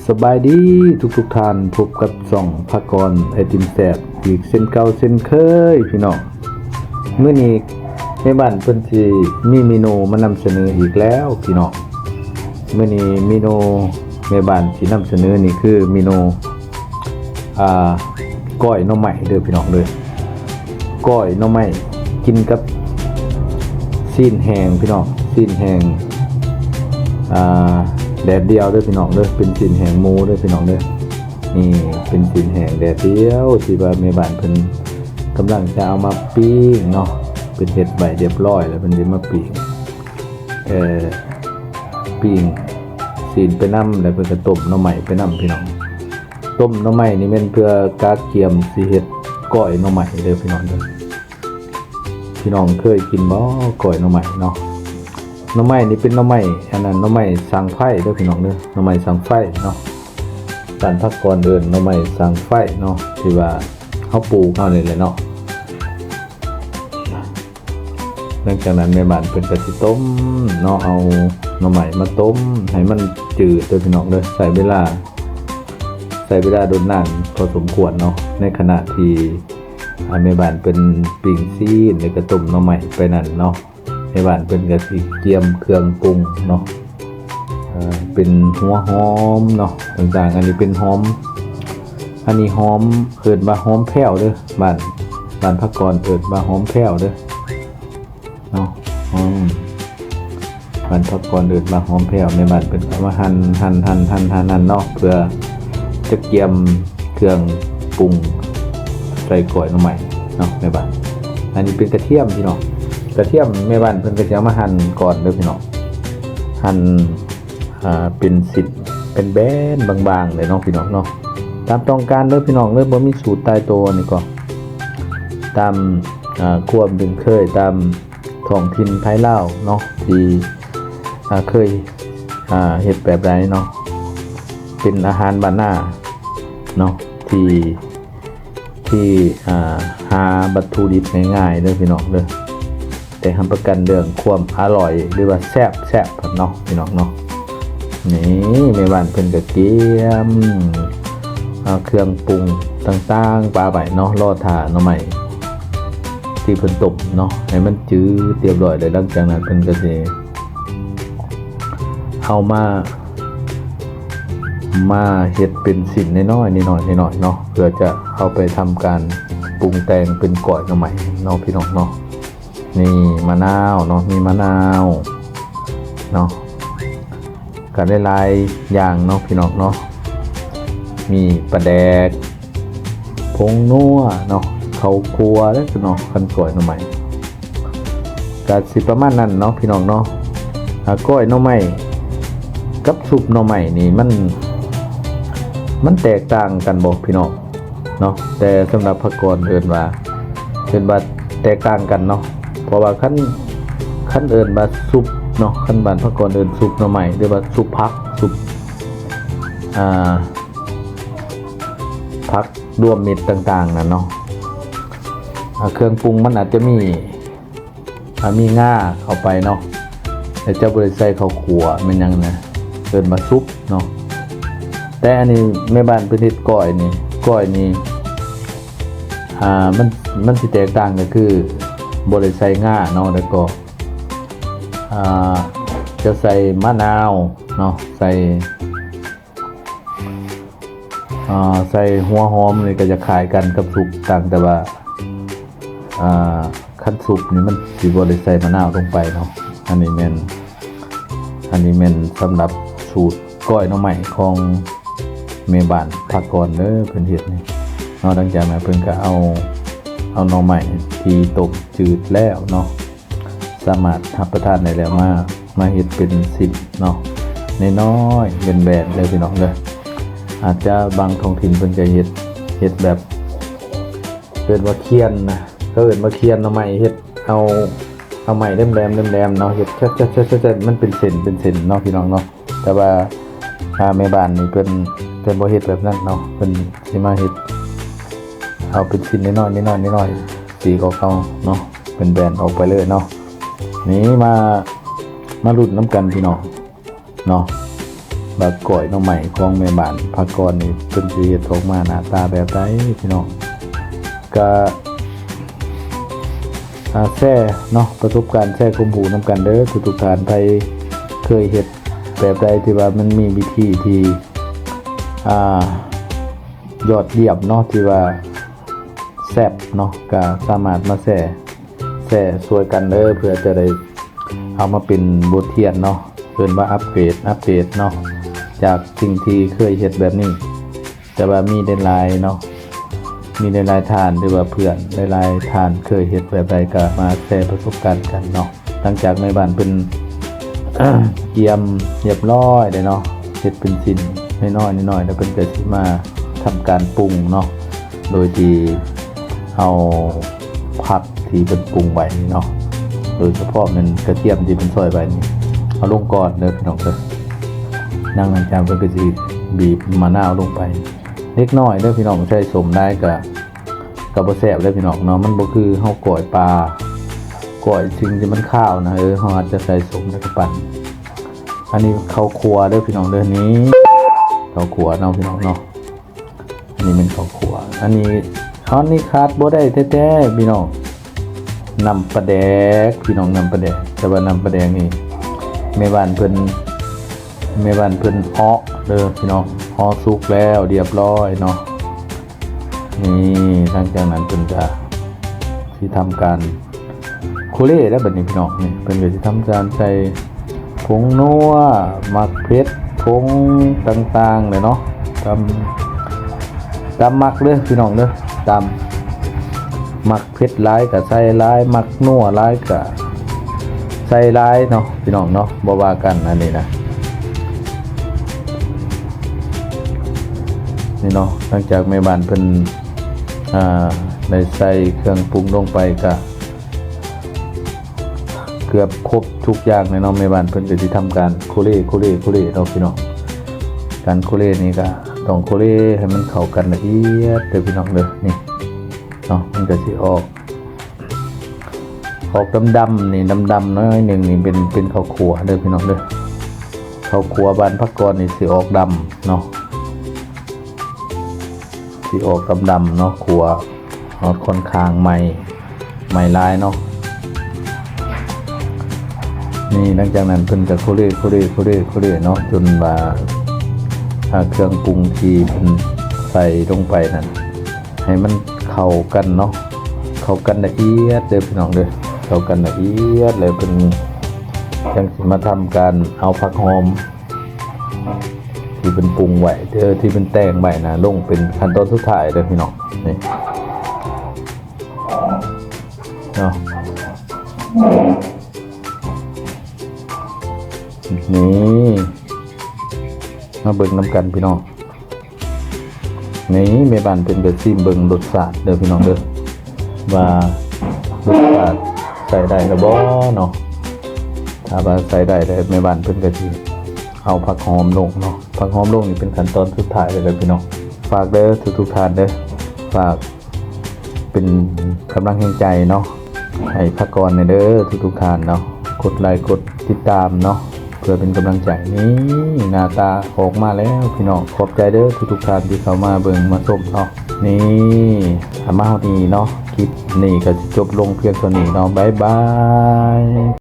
ສະບາຍດີທຸກໆທ່ານ, ພົບກັບຊ່ອງພາກອນໄອຕິມແຊບອີກເຊັ່ນເກົ່າເຊັ່ນເຄີຍພີ່ນ້ອງ. ມື້ນີ້ແມ່ບ້ານເພິ່ນຊິມີເມນູມານຳສະເໜີອີກແລ້ວພີ່ນ້ອງ. ມື້ນີ້ເມນູແມ່ບ້ານຊິນຳສະເໜີນີ້ຄືເມນູ ອ່າ ກ້ອຍໜໍ່ໄມ້ເດີພີ່ນ້ອງເດີ. ກ້ອຍໜໍ່ໄມ້ກິນກັບຊີ້ນແຫ້ງພີ່ນ້ອງ, ຊີ້ນແຫ້ງ ອ່າ ແດດດຽວເດີພີ່ນ້ອງເດີ, ເປັນຊີ້ນແຫ້ງໝູເດີພີ່ນ້ອງເດີ. ນີ້ເປັນຊີ້ນແຫ້ງແດດດຽວທີ່ວ່າແມ່ບ້ານເພິ່ນກຳລັງຈະເອົາມາປີ້ງເນາະ, ເພິ່ນເຮັດໄວ້ຮຽບຮ້ອຍແລ້ວ ເພິ່ນຊິມາປີ້ງ ເອີ ປີ້ງຊີ້ນໄປນຳ ແລ້ວເພິ່ນກໍຕົ້ມໜໍ່ໄມ້ໄປນຳພີ່ນ້ອງ. ຕົ້ມໜໍ່ໄມ້ນີ້ແມ່ນເພື່ອກະກຽມຊິເຮັດກ້ອຍໜໍ່ໄມ້ເດີພີ່ນ້ອງເດີ. ພີ່ນ້ອງເຄີຍກິນບໍ່ ກ້ອຍໜໍ່ໄມ້ເນາະ? ໜໍ່ໄມ້ນີ້ເປັນໜໍ່ໄມ້ ອັນນັ້ນ ໜໍ່ໄມ້ສັງໄຟເດີພີ່ນ້ອງເດີ, ໜໍ່ໄມ້ສັງໄຟເນາະ. ທ່ານພາກອນເອີ້ນໜໍ່ໄມ້ສັງໄຟເນາະ ທີ່ວ່າເຮົາປູກເຮົານີ້ແຫຼະເນາະ. ຫຼັງຈາກນັ້ນແມ່ບ້ານເພິ່ນກໍຊິຕົ້ມເນາະ, ເອົາໜໍ່ໄມ້ມາຕົ້ມໃຫ້ມັນຈືດເດີພີ່ນ້ອງເດີ. ໃຊ້ເວລາ ໃຊ້ເວລາດົນນານພໍສົມຄວນເນາະ, ໃນຂະນະທີ່ ອ່າ ແມ່ບ້ານເພິ່ນປີ້ງຊີ້ນ ແລ້ວກໍຕົ້ມໜໍ່ໄມ້ໄປນັ້ນເນາະ. ແມ່ບ້ານເພິ່ນກໍຊິກຽມເຄື່ອງປຸງເນາະ, ເອີ ເປັນຫົວຫອມເນາະ ຕ່າງໆ. ອັນນີ້ເປັນຫອມ ອັນນີ້ຫອມ ເອີ້ນວ່າຫອມແພ້ວເດີ, ບ້ານ ບ້ານພາກອນເອີ້ນວ່າຫອມແພ້ວເດີເນາະ. ຫອມ ບ້ານພາກອນເອີ້ນວ່າຫອມແພ້ວ. ແມ່ບ້ານເພິ່ນກໍເອົາມາຫັ່ນ ຫັ່ນ ເນາະ ເພື່ອຈະກຽມເຄື່ອງປຸງໃສ່ກ້ອຍໜໍ່ໄມ້ເນາະແມ່ບ້ານ. ອັນນີ້ເປັນກະທຽມພີ່ນ້ອງ, ກະທຽມແມ່ບ້ານເພິ່ນກໍຊິເອົາມາຫັ່ນກ່ອນເດີພີ່ນ້ອງ, ຫັ່ນ ອ່າ ເປັນຊິ້ນ ເປັນແບນບາງໆເລີຍເນາະພີ່ນ້ອງເນາະ, ຕາມຕ້ອງການເດີພີ່ນ້ອງເດີ. ບໍ່ມີສູດຕາຍຕົວ, ອັນນີ້ກໍຕາມ ອ່າ ຄວາມເປັນເຄີຍ ຕາມທ້ອງຖິ່ນໄທລາວເນາະ ທີ່ ອ່າ ເຄີຍ ອ່າ ເຮັດແບບໃດເນາະ. ເປັນອາຫານບ້ານນາເນາະ ທີ່ ທີ່ ອ່າ ຫາວັດຖຸດິບງ່າຍໆເດີພີ່ນ້ອງເດີ, ແຕ່ຮັບປະກັນເລື່ອງຄວາມອະລ່ອຍ ຫຼືວ່າແຊບໆເນາະພີ່ນ້ອງເນາະ. ນີ້ແມ່ບ້ານເພິ່ນກໍກຽມເອົາເຄື່ອງປຸງຕ່າງໆປະໄວ້ເນາະ, ລໍຖ້າໜໍ່ໄມ້ທີ່ເພິ່ນຕົ້ມເນາະ ໃຫ້ມັນຈືດຮຽບຮ້ອຍ ແລ້ວຫຼັງຈາກນັ້ນເພິ່ນກໍຊິເອົາມາ ມາເຮັດເປັນຊິ້ນນ້ອຍໆ ນ້ອຍໆ ນ້ອຍໆເນາະ, ເພື່ອຈະເອົາໄປທຳການປຸງແຕ່ງເປັນກ້ອຍໜໍ່ໄມ້ເນາະພີ່ນ້ອງເນາະ. ນີ້ມະນາວເນາະ, ມີມະນາວເນາະ, ກໍຫຼາຍໆຢ່າງເນາະພີ່ນ້ອງເນາະ, ມີປາແດກ ຜົງນົວເນາະ, ເຂົ້າຂົ້ວເດ້ເນາະ, ຄັນກ້ອຍໜໍ່ໄມ້ ກະຊິປະມານນັ້ນເນາະພີ່ນ້ອງເນາະ. ອາ ກ້ອຍໜໍ່ໄມ້ກັບຊຸບໜໍ່ໄມ້ນີ້ ມັນ ມັນແຕກຕ່າງກັນບໍ່ພີ່ນ້ອງເນາະ? ແຕ່ສຳລັບພາກອນເອີ້ນວ່າ ເອີ້ນວ່າແຕກຕ່າງກັນເນາະ, ເພາະວ່າຄັນ ຄັນເອີ້ນວ່າຊຸບເນາະ, ຄັນບ້ານພາກອນເອີ້ນຊຸບໜໍ່ໄມ້ ຫຼືວ່າຊຸບຜັກ ຊຸບ ອ່າ ຜັກລວມມິດຕ່າງໆນັ້ນເນາະ, ອາ ເຄື່ອງປຸງມັນອາດຈະມີ ອ່າ ມີງາເຂົ້າໄປເນາະ, ແຕ່ຈະບໍ່ໄດ້ໃສ່ເຂົ້າຂົ້ວແມ່ນຫຍັງນະ, ເອີ້ນວ່າຊຸບເນາະ. ແຕ່ອັນນີ້ແມ່ບ້ານເພິ່ນເຮັດກ້ອຍນີ້ ກ້ອຍນີ້ ອ່າ ມັນ ມັນຊິແຕກຕ່າງກໍຄືບໍ່ໄດ້ໃສ່ງາເນາະ, ແລ້ວກໍ ອ່າ ຈະໃສ່ມະນາວເນາະ, ໃສ່ ອ່າ ໃສ່ຫົວຫອມນີ້ກໍຈະຄ້າຍກັນກັບຊຸບ, ຕ່າງແຕ່ວ່າ ອ່າ ຄັນຊຸບນີ້ມັນຊິບໍ່ໄດ້ໃສ່ມະນາວລົງໄປເນາະ. ອັນນີ້ແມ່ນ ອັນນີ້ແມ່ນສຳລັບສູດກ້ອຍໜໍ່ໄມ້ຂອງແມ່ບ້ານພາກອນເດີ, ເພິ່ນເຮັດນີ້ເນາະ. ຫຼັງຈາກນັ້ນເພິ່ນກໍເອົາ ເອົາໜໍ່ໄມ້ທີ່ຕົ້ມຈືດແລ້ວເນາະ ສາມາດຮັບປະທານໄດ້ແລ້ວ ມາ ມາເຮັດເປັນຊິ້ນເນາະ, ນ້ອຍໆ ແບນໆເດີພີ່ນ້ອງເດີ. ອາດຈະບາງທ້ອງຖິ່ນເພິ່ນກໍເຮັດ ເຮັດແບບ ເອີ້ນວ່າຄຽນນະ, ເຂົາເອີ້ນວ່າຄຽນໜໍ່ໄມ້, ເຮັດເອົາ ເອົາໄມ້ແຫຼມໆ ແຫຼມໆເນາະ, ເຮັດແຊະໆ ມັນເປັນເສັ້ນ ເປັນເສັ້ນເນາະ ພີ່ນ້ອງເນາະ. ແຕ່ວ່າ ອ່າ ແມ່ບ້ານນີ້ເພິ່ນ ເພິ່ນບໍ່ເຮັດແບບນັ້ນເນາະ, ເພິ່ນຊິມາເຮັດ ເອົາເປັນຊິ້ນນ້ອຍໆ ນ້ອຍໆ ສີກອອກເອົາເນາະ, ເປັນແບນອອກໄປເລີຍເນາະ. ນີ້ມາ ມາລຸ້ນນຳກັນພີ່ນ້ອງເນາະ, ວ່າກ້ອຍໜໍ່ໄມ້ຂອງແມ່ບ້ານພາກອນນີ້ ເພິ່ນຊິເຮັດອອກມາໜ້າຕາແບບໃດພີ່ນ້ອງ. ກະ ອາ ແຊເນາະ ປະສົບການ ແຊຄວາມຮູ້ນຳກັນເດີທຸກໆທ່ານ. ໃຜເຄີຍເຮັດແບບໃດທີ່ວ່າມັນມີວິທີທີ່ ອາ ຍອດຢ້ຽມເນາະ ທີ່ວ່າແຊບເນາະ ກະສາມາດມາແຊ ແຊຊ່ວຍກັນເດີ ເພື່ອຈະໄດ້ເອົາມາເປັນບົດຮຽນເນາະ ເອີ້ນວ່າອັບເກຣດ ອັບເດດເນາະ ຈາກສິ່ງທີ່ເຄີຍເຮັດແບບນີ້ ແຕ່ວ່າມີຫຼາຍໆເນາະ ມີຫຼາຍໆທ່ານ ຫຼືວ່າເພື່ອນຫຼາຍໆທ່ານເຄີຍເຮັດແບບໃດ ກະມາແຊປະສົບການກັນເນາະ. ຫຼັງຈາກແມ່ບ້ານເພິ່ນກຽມຮຽບຮ້ອຍແລ້ວເນາະ ເຮັດເປັນຊິ້ນນ້ອຍໆ ນ້ອຍໆ ແລ້ວເພິ່ນກະຊິມາທຳການປຸງເນາະ ໂດຍທີ່ເອົາຜັກທີ່ເພິ່ນປຸງໄວ້ນີ້ເນາະ ໂດຍສະເພາະແມ່ນກະທຽມທີ່ເພິ່ນຊອຍໄວ້ນີ້ ເອົາລົງກ່ອນເດີພີ່ນ້ອງເດີ. ນາງ ນາງຈາມເພິ່ນກະຊິບີບມະນາວລົງໄປເລັກນ້ອຍເດີພີ່ນ້ອງ ໃສ່ສົ້ມຫຼາຍກະ ກະບໍ່ແຊບເດີພີ່ນ້ອງເນາະ. ມັນບໍ່ຄືເຮົາກ້ອຍປາ ກ້ອຍສິ່ງທີ່ມັນຄາວນະ ເອີ ເຮົາອາດຈະໃສ່ສົ້ມແລ້ວກະປັ່ນ. ອັນນີ້ເຂົ້າຂົ້ວເດີພີ່ນ້ອງເດີ ນີ້ເຂົ້າຂົ້ວເນາະພີ່ນ້ອງເນາະ. ອັນນີ້ແມ່ນເຂົ້າຂົ້ວ ອັນນີ້ ອັນນີ້ຂາດບໍ່ໄດ້ແທ້ໆພີ່ນ້ອງ ນ້ຳປາແດກພີ່ນ້ອງ ນ້ຳປາແດກ. ແຕ່ວ່ານ້ຳປາແດກນີ້ແມ່ບ້ານເພິ່ນ ແມ່ບ້ານເພິ່ນເອາະເດີພີ່ນ້ອງ ເອາະສຸກແລ້ວຮຽບຮ້ອຍເນາະ. ນີ້ ຫຼັງຈາກນັ້ນເພິ່ນກະຊິທຳການໂຄເລແລ້ວບັດນີ້ພີ່ນ້ອງ. ນີ້ເພິ່ນກະຊິທຳການໃສ່ຜົງນົວ ໝາກເຜັດ ຜົງຕ່າງໆແຫຼະເນາະ ຕາມ ຕາມມັກເດີພີ່ນ້ອງເດີ ຕາມມັກ ເຜັດຫຼາຍກະໃສ່ຫຼາຍ ມັກນົວຫຼາຍກະໃສ່ຫຼາຍເນາະພີ່ນ້ອງເນາະ ບໍ່ວ່າກັນ. ອັນນີ້ນະ ນີ້ເນາະ ຫຼັງຈາກແມ່ບ້ານເພິ່ນ ອາ ໄດ້ໃສ່ເຄື່ອງປຸງລົງໄປກະເກືອບຄົບທຸກຢ່າງແລ້ວເນາະ ແມ່ບ້ານເພິ່ນກະຊິທຳການໂຄເລ ໂຄເລ ໂຄເລເນາະພີ່ນ້ອງ. ການໂຄເລນີ້ກະຕ້ອງໂຄເລໃຫ້ມັນເຂົ້າກັນລະອຽດເດີພີ່ນ້ອງເດີ. ນີ້ເນາະ ມັນກະຊິອອກ ອອກດຳໆ ນີ້ ດຳໆໜ້ອຍໜຶ່ງນີ້ ເປັນ ເປັນເຂົ້າຂົ້ວເດີພີ່ນ້ອງເດີ. ເຂົ້າຂົ້ວບ້ານພັກກອນນີ້ຊິອອກດຳເນາະ ຊິອອກດຳໆເນາະ ຂົ້ວເອົາ ຄ່ອນຂ້າງໄໝ້ ໄໝ້ຫຼາຍເນາະ. ນີ້ ຫຼັງຈາກນັ້ນເພິ່ນກະໂຄເລ ໂຄເລ ໂຄເລ ໂຄເລເນາະ ຈົນວ່າ ອາ ເຄື່ອງປຸງທີ່ເພິ່ນໃສ່ລົງໄປນັ້ນ ໃຫ້ມັນເຂົ້າກັນເນາະ ເຂົ້າກັນລະອຽດເດີພີ່ນ້ອງເດີ ເຂົ້າກັນລະອຽດ ແລ້ວເພິ່ນຈັ່ງຊິມາທຳການເອົາຜັກຫອມທີ່ເພິ່ນປຸງໄວ້ ເອີ ທີ່ເພິ່ນແຕ່ງໄວ້ນະ ລົງເປັນຂັ້ນຕອນສຸດທ້າຍເດີພີ່ນ້ອງ. ນີ້ເນາະ ນີ້ ມາເບິ່ງນຳກັນພີ່ນ້ອງ. ນີ້ແມ່ບ້ານເພິ່ນກະຊິມເບິ່ງລົດຊາດເດີພີ່ນ້ອງເດີ ວ່າລົດຊາດໃຊ້ໄດ້ແລ້ວບໍ່ເນາະ. ຖ້າວ່າໃຊ້ໄດ້ແລ້ວ ແມ່ບ້ານເພິ່ນກະຊິເອົາຜັກຫອມລົງເນາະ ຜັກຫອມລົງນີ້ເປັນຂັ້ນຕອນສຸດທ້າຍແລ້ວເດີພີ່ນ້ອງ. ຝາກເດີທຸກໆທ່ານເດີ ຝາກ ເປັນກຳລັງແຮງໃຈເນາະ ໃຫ້ພາກອນແດ່ເດີທຸກໆທ່ານເນາະ ກົດໄລກົດຕິດຕາມເນາະ ເພື່ອເປັນກຳລັງໃຈ. ນີ້ ໜ້າຕາອອກມາແລ້ວພີ່ນ້ອງ ຂອບໃຈເດີທຸກໆທ່ານທີ່ເຂົ້າມາເບິ່ງມາຊົມເນາະ. ນີ້ ມາຮອດນີ້ເນາະ ຄລິບນີ້ກະຊິຈົບລົງພຽງເທົ່ານີ້ເນາະ ບາຍບາຍ.